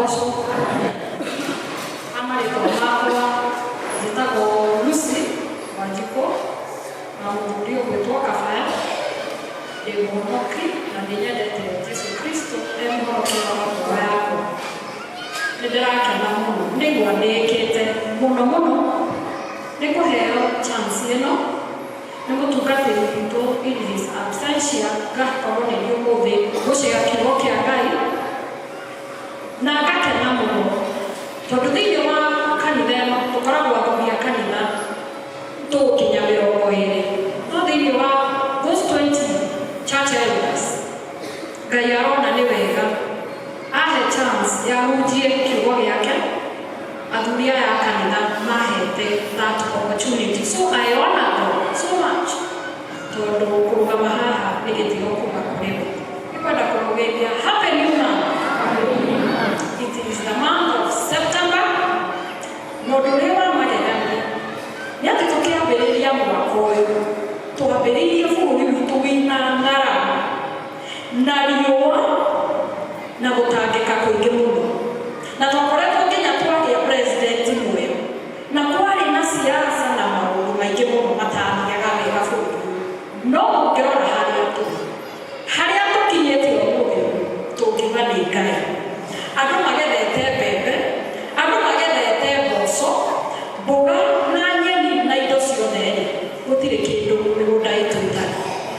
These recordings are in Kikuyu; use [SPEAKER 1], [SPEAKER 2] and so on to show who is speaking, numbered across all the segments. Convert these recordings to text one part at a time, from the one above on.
[SPEAKER 1] Agocwo. Ha marĩtwa makwa njĩtagwo Lucy Wanjikũ na mũthuri ũgwĩtwo Kabaya. Ndĩ mũhonoki na nĩ nyendete Jesu Kristo e mũhonokia wa ngoro yakwa. Nĩ ndĩrakena mũno, nĩigua ndĩĩkĩte mũno mũno nĩ kũheo chance ĩno nĩ mũtungatĩri witũ in his absentia, ngakorwo nĩ niĩ ũmũthĩ ngũcea kiugo kĩa Ngai, na ngakena mũno tondũ thĩinĩ wa kanitha ĩno tũkoragwo athuri a kanitha tũgũkinya 20, no thĩinĩ wa those 20 church elders, Ngai arona nĩ wega ahe chance ya hunjie kiugo gĩake. Athuri aya a kanitha mahete that opportunity, so I honor them so much, tondũ kũrũgama haha nĩ gĩtĩo kuma kũrĩ we. Nĩkwenda kũmũgeithia happy new month. It is the month of September, na ũndũ ũrĩa wa magegania nĩ atĩ tũkĩambĩrĩria mwaka ũyũ twambĩrĩirie bũrũri witũ wĩna ng'aragu na riũa na gũtangĩka kũingĩ mũno, na twakoretwo nginya twagĩa president mwerũ, na kwarĩ na siasa na maũndũ maingĩ mũno matathiaga wega bũrũri ũyũ. No ũngĩrora harĩa tũrĩ, harĩa tũkinyĩte ũmũthĩ ũyũ, tũngiuga nĩ Ngai. Andũ magethete mbembe, andũ magethete mboco, mboga na nyeni na indo ciothe rĩ, gũtirĩ kĩndũ mĩgũnda itũ ĩtarĩ.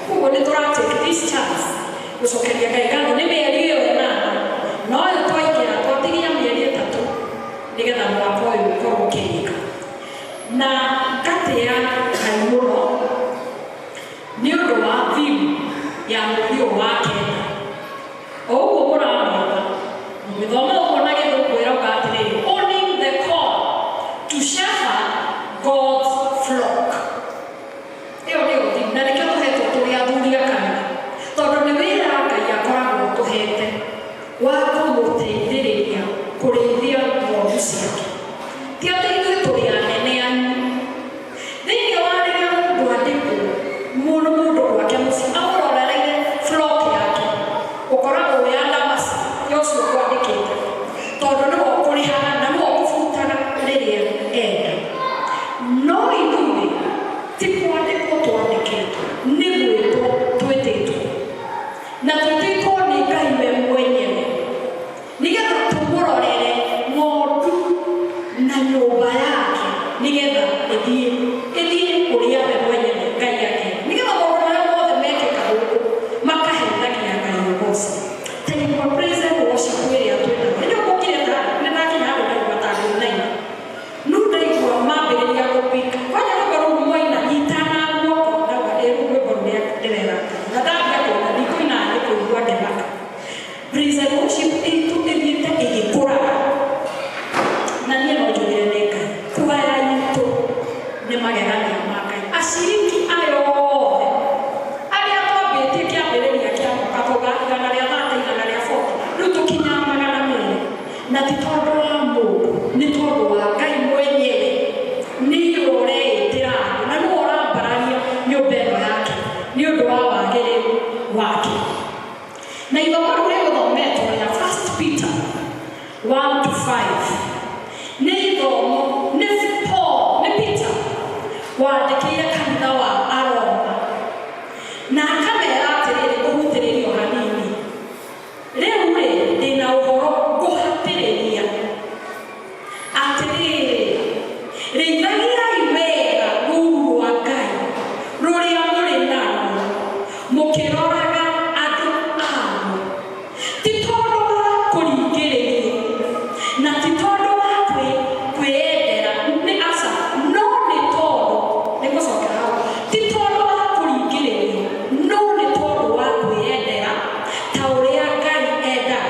[SPEAKER 1] Koguo nĩ tũra take this chance gũcokeria Ngai ngatho nĩ mĩeri ĩyo 8 na ũyũ twaingĩra, twatigia mĩeri 3 nĩgetha mwaka ũyũ ũkorwo ũkĩrĩka. Na ngatĩa Ngai mũno nĩ ũndũ wa theme ya mweri ũyũ wa kenda. O ũguo mũramĩona mũgĩthoma ũguo na Gĩthũngũ, ĩrauga atĩrĩrĩ, "Owning the call to shepherd God's flock". Ĩyo nĩyo theme, na nĩkĩo tũhetwo tũrĩ athuri a kanitha, tondũ nĩ wĩra Ngai akoragwo tũhete wa kũmũteithĩrĩria kũrĩithia ng'ondu ciake. Ti atĩ ithuĩ tũrĩ anene anyu. Thĩinĩ wa rĩrĩa mũndũ andĩkwo mũndũ mũndũ gwake mũciĩ amũrorereire flock yake, ũkoragwo wĩ under mercy ya ũcio ũkwandĩkĩte, tondũ nĩwe ũkũrĩhaga na nĩwe ũkũbutaga rĩrĩa enda. No ithuĩ ti kwandĩkwo twandĩkĩtwo, nĩ gwĩtwo twĩtĩtwo, na twĩtĩtwo nĩ Ngai we mwenyewe nĩgetha tũmũrorere ng'ondu na nyũmba yake, nĩgetha ĩthiĩ ũrĩa we mwenyewe Ngai akenda, nĩgetha maũndũ marĩa mothe mekĩka gũkũ makaheithagia Ngai ũgoci. Taigua praise and worship ĩrĩa twĩnayo. Hĩndĩ ĩyo ngũkire ta nĩ ndakinya handũ ndaigua ta ngũinaina, no ndaigua mambĩrĩria gũpika kwanja rwĩmbo rũu mwaina, "Nyitana guoko", ndauga ĩ rũu rwĩmbo rũrĩa ndĩrera Ngai, na ndambia kũina, ndikũina nĩ kũigua ngĩmaka. Praise and worship itũ ĩthiĩte ĩgĩkũraga, na niĩ no njugire nĩ Ngai. Kwaya itũ nĩ magegania ma Ngai. Aciriki aya othe arĩa twambĩtie kĩambĩrĩria kĩa mwaka tuga 130, 140, rĩu tũkinyaga 200, na ti tondũ wa mũndũ, nĩ tondũ wa Ngai mwenyewe. Nĩwe ũreĩtĩra andũ na nĩwe ũrambararia nyũmba ĩno yake nĩ ũndũ wa wagĩrĩru wake. Na ithomo rĩu rĩgũthometwo rĩa First Peter 1 to 5 nĩ ithomo nĩ Paul, nĩ Peter wandĩkĩire kanitha wa Aroma, na akamera atĩrĩrĩ, kũhutĩrĩrio hanini, rĩu rĩ ndĩna ũhoro ngũhatĩrĩria atĩrĩrĩ, rĩithagiai wega rũũru rwa Ngai rũrĩa mũrĩ naruo, mũkĩroraga andũ aguo, ti tondũ wa kũringĩrĩrio na ti tondũ wa kwĩyendera, nĩ aca, no nĩ tondũ nĩ gũcokera hau, ti tondũ wa kũringĩrĩrio, no nĩ tondũ wa kwĩyendera ta ũrĩa Ngai endaga,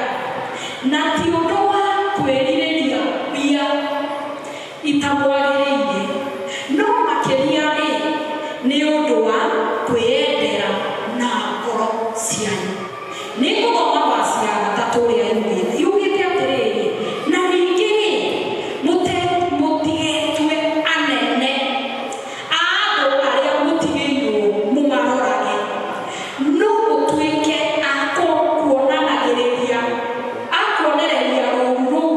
[SPEAKER 1] na ti ũndũ wa kwĩrirĩria mbia itamwagĩrĩire, no makĩria rĩ, nĩ ũndũ wa kwĩyendera na ngoro cianyu. Nĩ ngũthoma vaci ya gatatũ ũrĩa yugĩte. Yugĩte atĩrĩrĩ, na ningĩ rĩ, mũtigetue anene a andũ arĩa mũtigĩirwo mũmarorage, no mũtuĩke a kuonanagĩrĩria, a kuonereria rũũru rũu.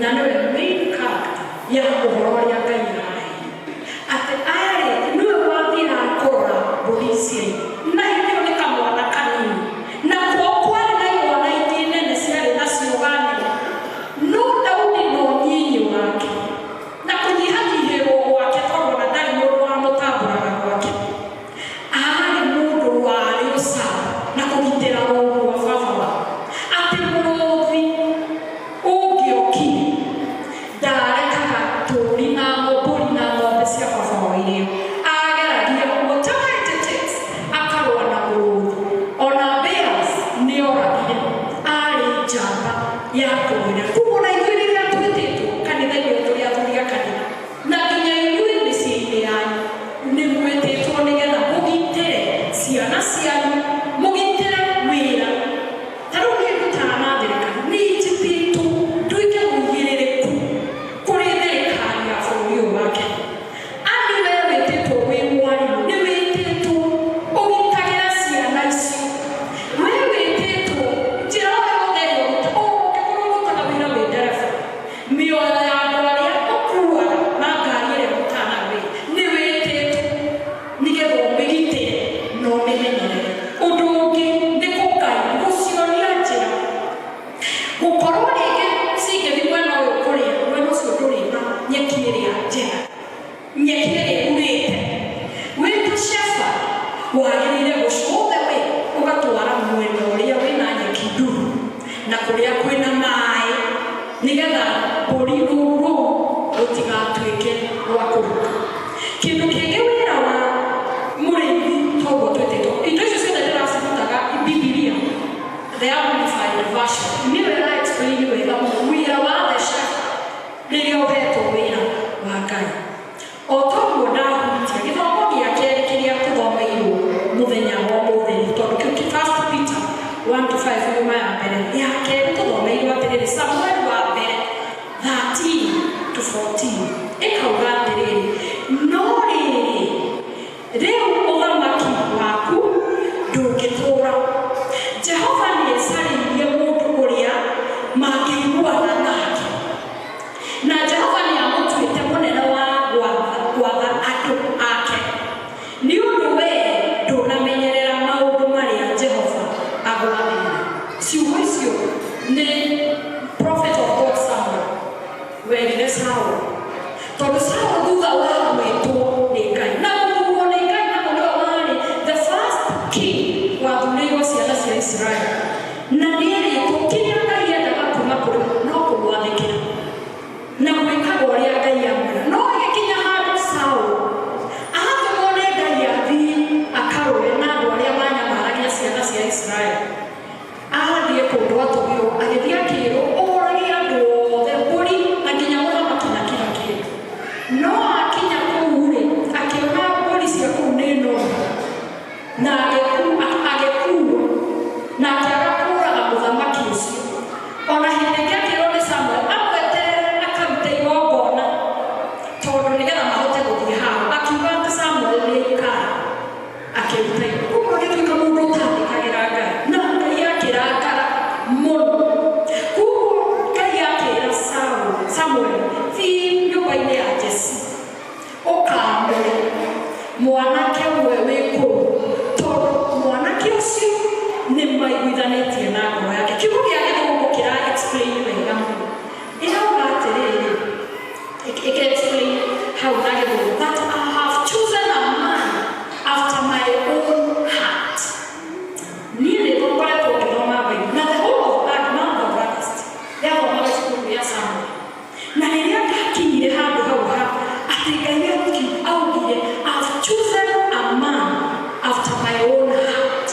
[SPEAKER 1] Na nĩwe main character ya ũhoro ũrĩa Ngai araheire, atĩ arĩ nĩwe wathiaga kũrora mbũri cia ithe, na hĩndĩ ĩyo nĩ kamwana kanini, na kuo kwarĩ na imwana ingĩ nene ciarĩ na ciũga nene, no Daudi no nyinyi wake na kũnyihanyihĩrwo gwake, tondũ ona ndarĩ mũndũ wamũtambũraga gwake, arĩ mũndũ warĩ ũcamba na kũgitĩra rũũru rwa baba wao, atĩ mũrũthi ũngĩokire ndarekaga tũri na mbũri na ng'ombe cia baba wao irio. Ageragia whatever it takes, akarũa na mũrũthi, ona bears nĩ oragire. Arĩ njamba ya kũrũĩra. Koguo na ithuĩ rĩrĩa twĩtĩtwo kanitha-inĩ, tũrĩ athuri a kanitha, na nginya inyuĩ mĩciĩ-inĩ yanyu, nĩ mwĩtĩtwo nĩgetha mũgitĩre ciana cianyu, mũgitĩre wĩra. Ta rĩu niĩ ndutaga na thirikari, nĩ njĩtĩtwo nduĩke mũigĩrĩrĩku kũrĩ thirikari ya bũrũri ũyũ wa Kenya. Ani we wĩtĩtwo wĩ mwarimũ, nĩ wĩtĩtwo ũgitagĩra ciana icio. We wĩtĩtwo njĩra o yothe ĩrĩa ũruta, ũngĩkorwo ũrutaga wĩra wĩ ndereba, mĩoyo ya andũ arĩa ũkuaga na ngari ĩrĩa ũrutaga nayo wĩra, nĩ wĩtĩtwo nĩgetha ũmĩgitĩre na ũmĩmenyerere. Ũndũ ũngĩ nĩ kũngai gũcionia njĩra, gũkorwo rĩngĩ cingĩthiĩ mwena ũyũ kũrĩa, mwena ũcio ndũrĩ na nyeki ĩrĩa njega, nyeki ĩrĩa ĩkurĩte. Wĩ ta shepherd wagĩrĩire gũcũthe we ũgatwara mwena ũrĩa wĩna nyeki nduru na kũrĩa kwĩna maĩ, nĩgetha mbũri rũru rũu rũtigatuĩke rwa kũruka. Kĩndũ kĩngĩ, wĩra wa mũrĩithi, toguo twĩtĩtwo, indo icio ciothe ndĩracirutaga Bibilia, the Amplified Version, nĩyo ĩra explain wega mũno wĩra wa the shepherd rĩrĩa ũhetwo wĩra wa Ngai. O toguo ndahutia gĩthomo gĩa kerĩ kĩrĩa tũthomeirwo mũthenya wa ũmũthĩ, tondũ kĩu kĩ First Peter 1 to 5 nyuma ya mbere. Ya kerĩ tũthomeirwo atĩrĩrĩ, Samuel wa mbere 13 to 14, ĩkauga atĩrĩrĩ, "No rĩrĩ, rĩu ũthamaki waku ndũngĩtũũra. Jehova nĩ ecarĩirie mũndũ ũrĩa mangĩiguana nake, na Jehova nĩ amũtuĩte mũnene wa gwatha andũ ake, nĩ ũndũ wee ndũnamenyerera maũndũ marĩa Jehova agwathĩire." Ciugo icio nĩ prophet of God Samuel werire Saul, tondũ Saul thutha wa gwĩtwo nĩ Ngai na gũthurwo nĩ Ngai, na nĩwe warĩ the first king wathurĩirwo ciana cia Israel, na nĩerĩtwo kĩrĩa Ngai endaga kuma kũrĩ we no kũmwathĩkĩra na gwĩkaga ũrĩa Ngai amwĩra. No ĩgĩkinya handũ Saul atũmwo nĩ Ngai athiĩ akarũe na andũ arĩa manyamaragia ciana cia Israel. Athiĩ kũndũ atũmirwo, agĩthiĩ akĩrwo ũrage andũ othe, mbũri na nginya mũthamaki na kila kĩndũ. No akinya kũu rĩ, akĩona mbũri cia kũu nĩ noru, na agĩkuo na akĩaga kũũraga mũthamaki ũcio. Ona hĩndĩ ĩngĩ akĩrwo nĩ Samuel amweterere akarute igongona, tondũ nĩgetha mahote gũthiĩ hao, akiuga atĩ Samuel nĩ aikara, akĩruta igongona. Koguo agĩtuĩka mũndũ ũtandĩkagĩra Ngai, na Ngai akĩrakara mũno. Koguo Ngai akĩra Saul, "Samuel, thiĩ nyũmba-inĩ ya Jesi ũkamũre mwanake ũmwe wĩ kũu, tondũ mwanake ũcio nĩ maiguithanĩtie na ngoro yake." Kiugo gĩa Gĩthũngũ kĩra explain wega mũno. Ĩrauga atĩrĩrĩ, ĩkĩ explain hau na Gĩthũngũ, that "I have chosen a man after my own heart." Niĩ nĩ ngoretwo ngĩthoma Bible na the whole of that month of August yathomaga ibuku rĩa Samuel, na rĩrĩa ndakinyire handũ hau ha atĩ Ngai augire, "I've chosen a man after my own heart,"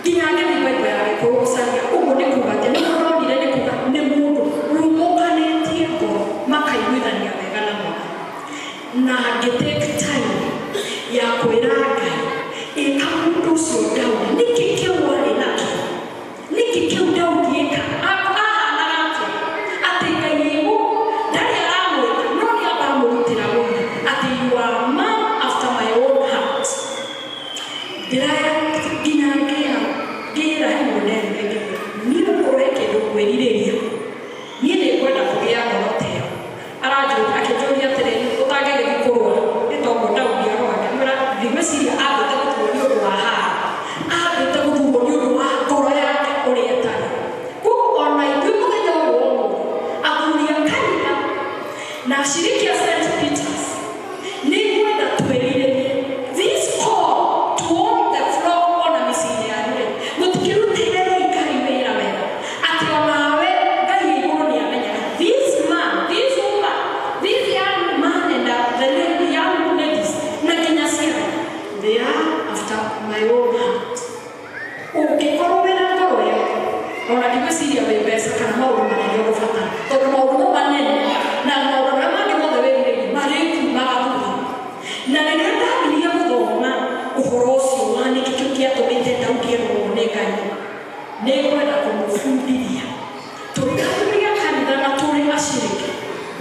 [SPEAKER 1] nginya ngĩthiĩ Bible ya Gĩkũyũ gũcaria ũguo nĩ kuga atĩ nĩ ndonire nĩ kuga nĩ mũndũ umũkanĩtie ngoro, makaiguithania wega na Mwathani. Na ngĩ take time ya kwĩra Ngai, ĩka mũndũ ũcio Daudi, nĩkĩ kĩu arĩ nakĩo, nĩkĩ kĩu Daudi ĩka, ahanaga atĩa, atĩ Ngai ĩgũ ndarĩ aramwĩta, no nĩ amba amũrutĩra wĩra atĩ "You are a man after my own heart." Ndĩraya nginya ngĩra he mũndũ nderire, ngĩmwĩra niĩ gũkorwo he kĩndũ ngwĩrirĩria, niĩ nĩ ngwenda. Ngwenda kũgĩa ngoro ta ĩyo. Aranjũria, akĩnjũria atĩrĩrĩ, ũtangĩgĩthiĩ kũrũa nĩ toguo Daudi arũa? Ngĩmwĩra ndigwĩciria ambĩte gũthurwo nĩ ũndũ wa haro, ambĩte gũthurwo nĩ ũndũ wa ngoro yake ũrĩa ĩtarĩ. Koguo ona ithuĩ mũthenya ũyũ wa ũmũthĩ, athuri a kanitha na ashiriki a St. Peters, nĩ ngwenda twĩrirĩrie this call to all the flock. Ona mĩciĩ-inĩ yanyu rĩ, mũtikĩrutĩre Ngai wĩra wega, atĩ onawe Ngai igũrũ nĩ amenyaga this man, this woman, this young man and the lady, young ladies na nginya ciana, they are after my own heart. Ũngĩkorwo wĩna ngoro ĩyo, ona ndigwĩciria wĩ mbeca kana maũndũ manene ũgũbatara, tondũ maũndũ mau manene na maũndũ marĩa mangĩ mothe wĩrirĩirie marĩkumaga thutha. Na rĩrĩa ndambirie gũthoma ũhoro ũcio wa nĩkĩ kĩu kĩatũmĩte Daudi erwo nĩ Ngai, nĩ ngwenda kũmũbundithia tũrĩ athuri a kanitha na tũrĩ aciriki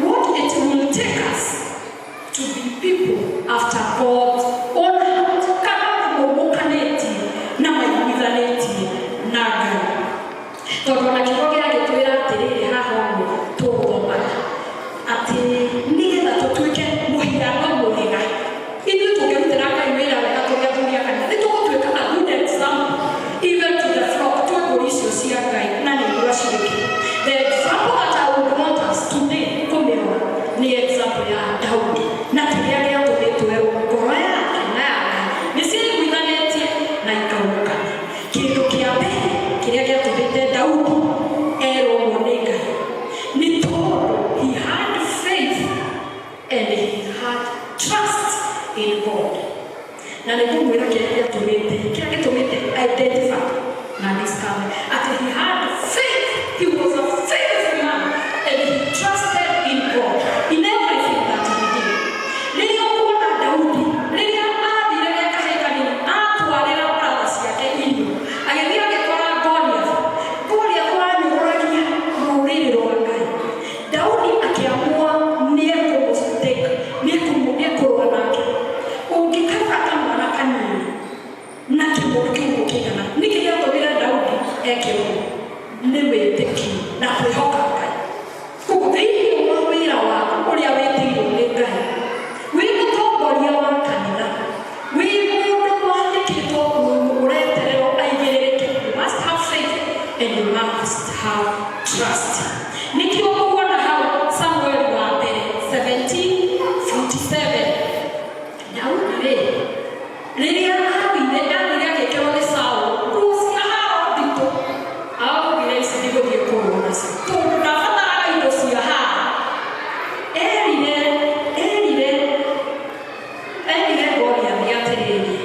[SPEAKER 1] what it will take us to be people after God's own heart, kana maumũkanĩtie na maiguithanĩtie na Ngai, tondũ ona kiugo gĩagĩtwĩra atĩrĩrĩ haha ũguo tũgũthomaga atĩ nĩgetha tũtuĩke mũhiano mwega, ithuĩ tũngĩrutĩra Ngai wĩra wega tũrĩ athuri a kanitha, nĩ tũgũtuĩka a good example even to the flock, twĩ mbũri icio cia Ngai na nĩ ithuĩ aciriki. The example that I would want us today kũmĩrora nĩ example ya Daudi na kĩrĩa gĩatũmĩtwo erwo ngoro yake na ya Ngai nĩ ciaiguithanĩtie na ikaumũkana. Kĩndũ kĩa mbere kĩrĩa gĩatũmĩte Daudi erwo ũguo nĩ Ngai nĩ tondũ he had faith and he had trust in God. Na nĩ ngũmwĩra kĩrĩa gĩatũmĩte, kĩrĩa gĩtũmĩte identify na discover atĩ he had faith, he was a faithful man and he trusted in God in everything that he did. Rĩrĩa ũkuona Daudi, rĩrĩa athire ge kahĩĩ kanini atwarĩra brother ciake irio, agĩthiĩ agĩkora Goliath, Goliath wanyũrũragia rũrĩrĩ rwa Ngai, Daudi akĩamua nĩekũmũstake, nĩekũrũa nake. Ũngĩkarora kamwana kanini na kĩmũndũ kĩu kĩigana, nĩkĩ gĩatũmire Daudi eke ũguo? Nĩ wĩtĩkio na kwĩhoka Ngai. Koguo thĩinĩ wa wĩra waku ũrĩa wĩtĩirwo nĩ Ngai, wĩ mũtongoria wa kanitha, wĩ mũndũ wandĩkĩtwo, ũretererwo aigĩrĩrĩke, you must have faith and you must have trust. Nĩkĩo ũkuona hau Samuel wa mbere 17:47, Daudi rĩ, rĩrĩa athire agĩkĩrwo nĩ Saũlũ nguo cia haro nditũ, augire, "Ici ndigũthiĩ kũrũa nacio," tondũ ndabataraga indo cia haro. Erire Goliathi atĩrĩrĩ,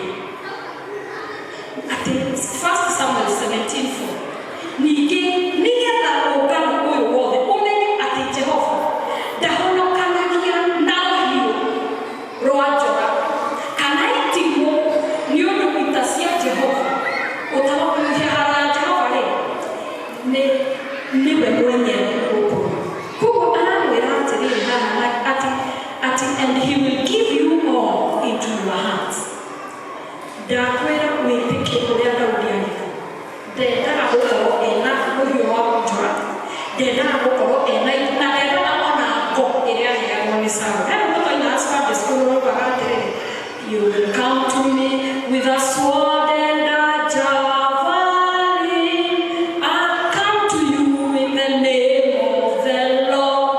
[SPEAKER 1] atĩ 1 Samuel 17:4, "Ningĩ nĩgetha ũngano ũyũ wothe ũmenye atĩ Jehova ndahonokanagia na rũhiũ rwa njora kana itimũ, nĩ ũndũ ita cia Jehova, ũtawa ya Jehova rĩ, nĩ nĩwe mwenyewe ũkũrũa." Koguo aramwĩra atĩrĩrĩ haha atĩ "and he will give you all into your hands." Ndakwĩra wĩtĩkio ũrĩa Daudi arĩ naguo, ndendaga gũkorwo ena rũhiũ rwa njora, ndendaga gũkorwo ena, na ndendaga ona ngo ĩrĩa aheagwo nĩ Saũlũ. He rwĩmbo twainaga Sunday school rwaugaga atĩrĩrĩ, "You will come to me with a sword and a javelin, I'll come to you in the name of the Lord."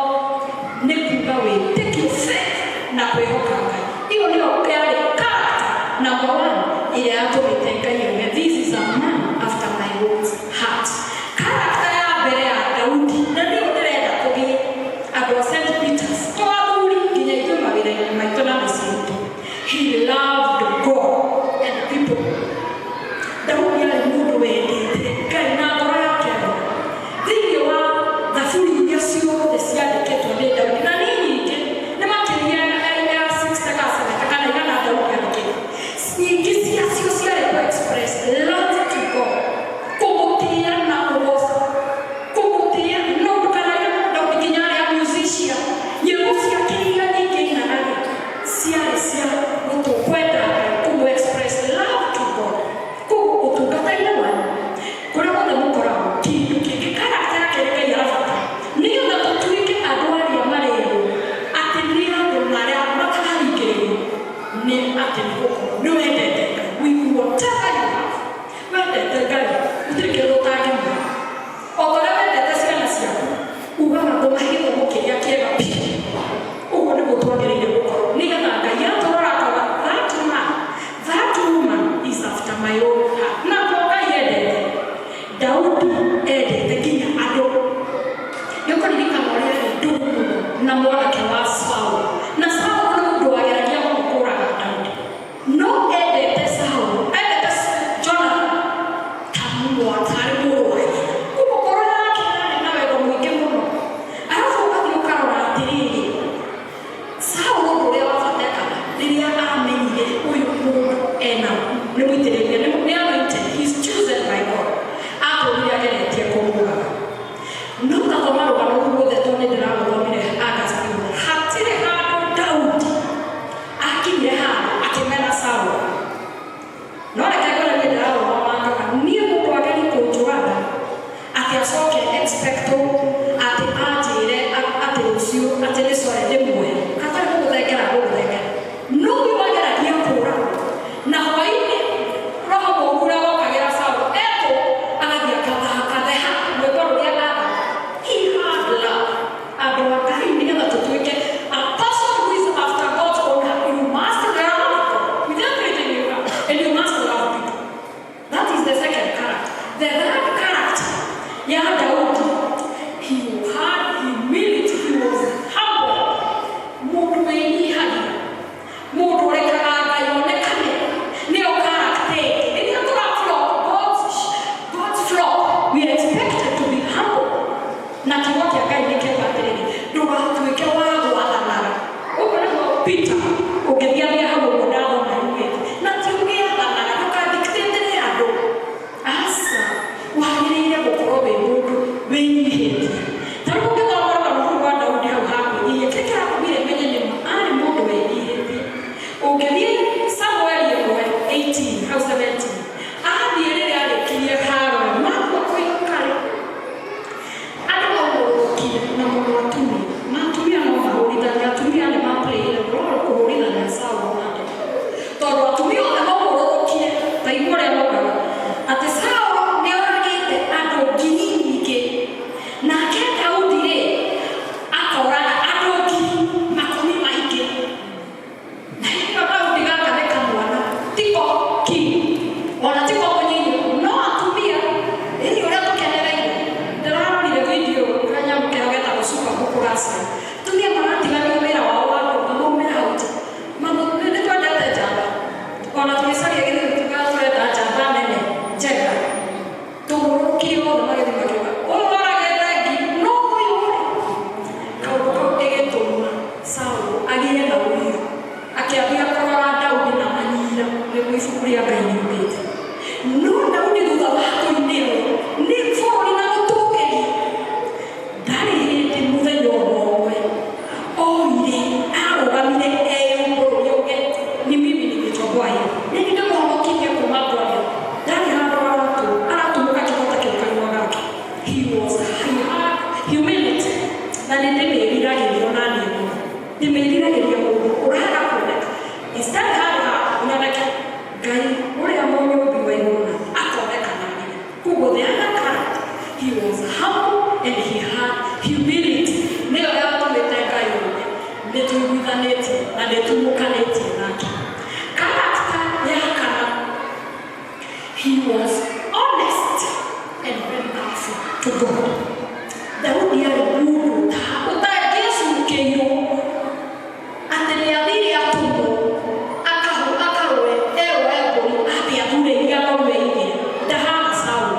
[SPEAKER 1] Nĩ kuga wĩtĩkio, faith na kwĩhoka Ngai, ĩyo nĩyo yarĩ character number one ĩrĩa yatũmĩte Ngai auge, "This is a man after my own heart." Character ya mbere ya Daudi, na nĩyo ndĩrenda kũgĩe andũ a St. Peters, to athuri, nginya ithuĩ mawĩra-inĩ maitũ na mĩciĩ itũ, he loved God and people. Ũkũmahe gĩthomo kĩrĩa kĩega biũ. Ũguo nĩguo twagĩrĩire gũkorwo, nĩgetha Ngai atũrora akauga, "That man, that woman is after my own heart." Na ko Ngai endete Daudi, endete nginya andũ. Nĩ ũkũririkana ũrĩa arĩ ndũgũ mũno na mwanake wa Saul, na Saul nĩ mũndũ wageragia mũno kũraga Daudi, no endete Saul, endete Jonathan ta tarĩ mũrũ wa nyina. Koguo ngoro yake yarĩ na wendo mũingĩ mũno. Arabu ũgathiĩ ũkarora atĩrĩrĩ, Saul, ũndũ ũrĩa wa bata ekaga rĩrĩa amenyire ũyũ mũndũ ena nĩ mũitĩrĩrie, nĩ anointed, he is chosen by God, atũrire ageretie kũmũraga. No tathoma rũgano rũu ruothe, tondũ nĩ ndĩrarũthomire August. Hatirĩ handũ Daudi akinyire handũ akĩmena Saul. No reke ngore niĩ ndĩrarũgama ngaga niĩ mũndũ ageri kũnjũraga atĩ acoke expect atĩ anjĩre atĩ rũciũ atĩ nĩ sorry, ndĩmuohe, hatarĩ gũgũthengera gũgũthengera. No ũyũ wageragia kũũragwo na hwaĩ-inĩ, roho mũũru ũrĩa wokagĩra Saul etwo agathiĩ akatheha rwĩmbo rũrĩa athaka. He had love. Andũ a Ngai, nĩgetha tũtuĩke a person who is after God's own heart, you must love God with everything you have and you must love people. That is the second character. The third character ya Daudi, he had humility. He was humble. Mũndũ wĩnyihagia, mũndũ ũrekaga Ngai onekane, nĩyo character ĩngĩ. Rĩrĩa tũra flock God's flock, we are expected to be humble. Na kiugo kĩa Ngai nĩ kĩauga atĩrĩrĩ, ndũgatuĩke wa gwathanaga. Ũguo nĩguo Peter ũngĩthiathia hau ũguo ndathoma yugĩte, na ti ũgĩathanaga, ndũkadictate andũ. Aca, wagĩrĩire gũkorwo wĩ mũndũ wĩnyihĩtie. Ta rĩu ũngĩthoma rũgano rũu rwa Daudi hau ha kwĩnyihia, kĩrĩa kĩratũmire menye nĩ ma arĩ mũndũ wĩnyihĩtie, ũngĩthiĩ Samueli 1:18 hau 17, athiĩ rĩrĩa arĩkirie haro matua kũinũka rĩ, andũ maũgũrũkire na mũno atumia. Na atumia no mahũrithania, atumia nĩ maplayire role kũhũrithania Saul na Daudi, tondũ atumia othe maũgũrũkire. Ta igua ũrĩa maugaga atĩ Saul nĩ oragĩte andũ ngiri nyingĩ, nake Daudi rĩ akoraga andũ ngiri makũmi maingĩ. Na hĩndĩ ĩyo Daudi gaka nĩ kamwana, tiko ki ona tiko mũnyinyi, no atumia ĩni ũrĩa tũkenereire. Ndĩrarorire video kanyamũ kĩo getagwo Super Gũkũracia. Atumia maratigania wĩra wao wa kũruga, maumĩra hau nja. Nĩ twendete njamba, ona tũgĩcaria gĩthĩ tugaga tũrenda njamba nene njega. Tũgũrũkire othe magĩthiĩ makiuga ũyũ oragĩte ngiri, no ũyũ rĩ, kaũndũ kau ĩgĩtũma Saul agĩe na ũiru, akĩambia kũrora Daudi na manyira, nĩguo ibuku rĩa Ngai riugĩte. No Daudi thutha wa kũinĩrwo nĩ bũrũri na gũtũgĩrio, ndarĩ hĩndĩ mũthenya ona ũmwe oire arũgamire eyũmbũrũrie auge, "Ni mimi nilichagua hiyo, nini ndĩmũhonokirie kuma Goliath." Ndarĩ handũ aratũmũka kĩhota kĩu kanua gake. He had humility, na nĩ ndĩmĩriragĩria ona niĩ mũno, ndĩmĩriragĩria mũndũ ũraga kuoneka. Instead handũ ha nyoneke, Ngai ũrĩa mũnyũmbi wa igũrũ na thĩ akonekana nĩwe. Koguo the other character, he was humble and he had humility, nĩyo yatũmĩte Ngai one nĩ tũiguithanĩtie na nĩ tumũkanĩtie nake. Character ya kana, he was honest and very thankful to God. Daudi arĩ mũndũ ũtangĩacukĩirwo atĩ nĩ athire atũmwo akarũe erũe mbũri, atĩ athure iria noru eigire. Ndahana Saul,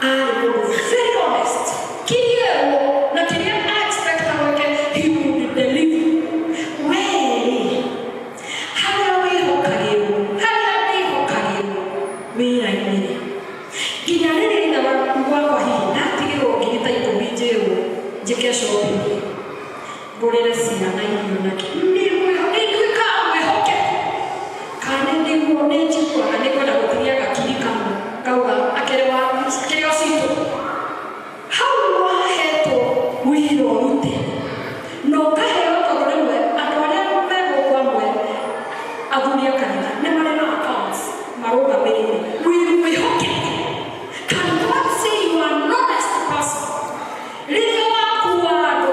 [SPEAKER 1] arĩ mũndũ very honest. Kĩrĩa na kĩrĩa expect gwake, he would deliver. Wee harĩa wĩhokagĩrwo, harĩa ndĩhokagĩrwo wĩra-inĩ rĩ, nginya rĩrĩa ithe wakwa hihi ndatigĩrwo 10,000 njĩrwo njĩke shopping, ngũrĩre ciana irio, nake nĩ nduĩkaga mwĩhokeku, kana nĩguo nĩ njiguaga nĩ kwenda gũtigia gakiri kamwe ngauga akĩrĩ wa akĩrĩ o citũ. Hau wahetwo wĩra ũrute na ũkaheo, tondũ rĩmwe andũ arĩa me gũkũ amwe athuri a kanitha nĩ marĩ na accounts marũgamĩrĩire. Wĩ mwĩhokeku? Can God say you are an honest person? Rĩrĩa wakua andũ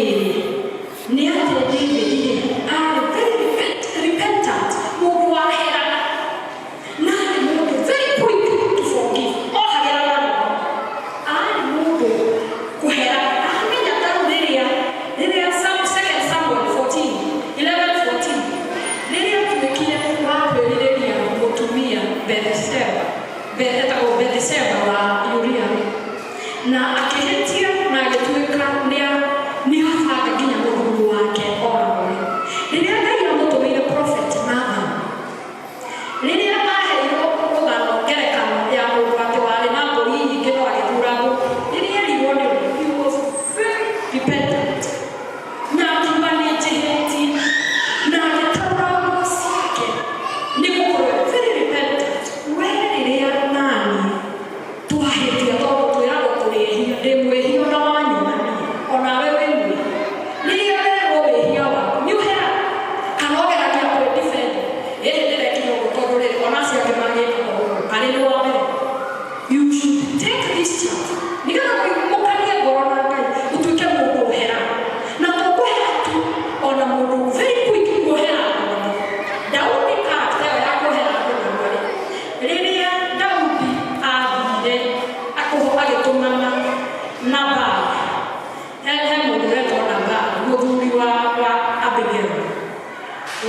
[SPEAKER 1] Rĩrĩ nĩ atĩ David rĩ arĩ very repentant, mũndũ waheraga na arĩ mũndũ very quick to forgive, ohagĩra narua, arĩ mũndũ kũhera amenya. Ta rĩu rĩrĩa Second Samuel 14 11 14, rĩrĩa atuĩkire wa kwĩrirĩria mũtumia Bethsheba, etagwo Bethsheba wa Uria rĩ, na akĩhĩtia na agĩtuĩka nĩ abanga nginya mũthuri wake oragwo rĩ, rĩrĩa Ngai amũtũmĩire prophet Nathan, rĩrĩa aheirwo rũgano, ngerekano ya mũndũ atĩ warĩ na mbũri nyingĩ no agĩthura mbũri, rĩrĩa erirwo nĩ ũndũ, he was very repentant na akiuga, "Nĩ njĩhĩtie," na agĩtarũra nguo ciake nĩ gũkorwo very repentant. We rĩrĩa nani twahĩtia, tondũ twĩragwo tũrĩ ehia, ndĩ mwĩhia ona wanyona niĩ, onawe wĩ mwĩhia, rĩrĩa werwo wĩhia waku, nĩ ũheraga kana ũgeragia kwĩ-defend? Ĩhĩ, ndĩrekire ũguo tondũ rĩrĩ ona acio angĩ mangĩka ũguo, arĩ nĩ wa mbere. You should take this chance nĩgetha mũkanie ngoro na Ngai, ũtuĩke mũndũ ũheraga, na to kũhera tu, ona mũndũ very quick kuohera andũ. Daudi, character ĩyo ya kuohera andũ narua rĩ, rĩrĩa Daudi athire agĩtũmana Nabal, he mũndũ wetwo Nabal, mũthuri wa Abigail,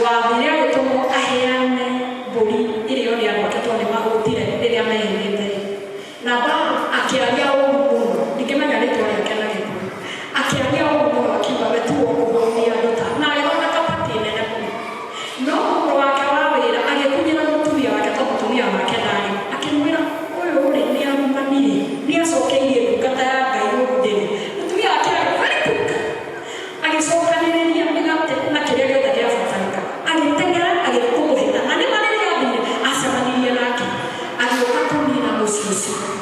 [SPEAKER 1] wathire agĩtũmwo aheane mbũri ĩrĩo nĩ andũ ake tondũ nĩ mahũtire rĩrĩa mehithĩte. Nabal akĩaria ũru mũno, ndingĩmenya rĩtwa rĩake na Gĩkũyũ, akĩaria ũru mũno, akiuga we tiwe ũkũhũnia andũ ta, na agĩthondeka pati nene mũno. No mũndũ wake wa wĩra agĩkunyĩra mũtumia wake, tondũ mũtumia wake ndarĩ, akĩmwĩra, "Ũyũ rĩ nĩ arumanire, nĩ acokeirie ndungata ya Ngai ũru ndĩrĩ." Mũtumia wake arĩ very quick, agĩcokanĩrĩria mĩgate na kĩrĩa gĩothe gĩabatarĩka, agĩteng'era agĩthiĩ kũmũhĩta, na nĩma rĩrĩa athire acemanirie nake agĩũka kũnina mũciĩ ũcio.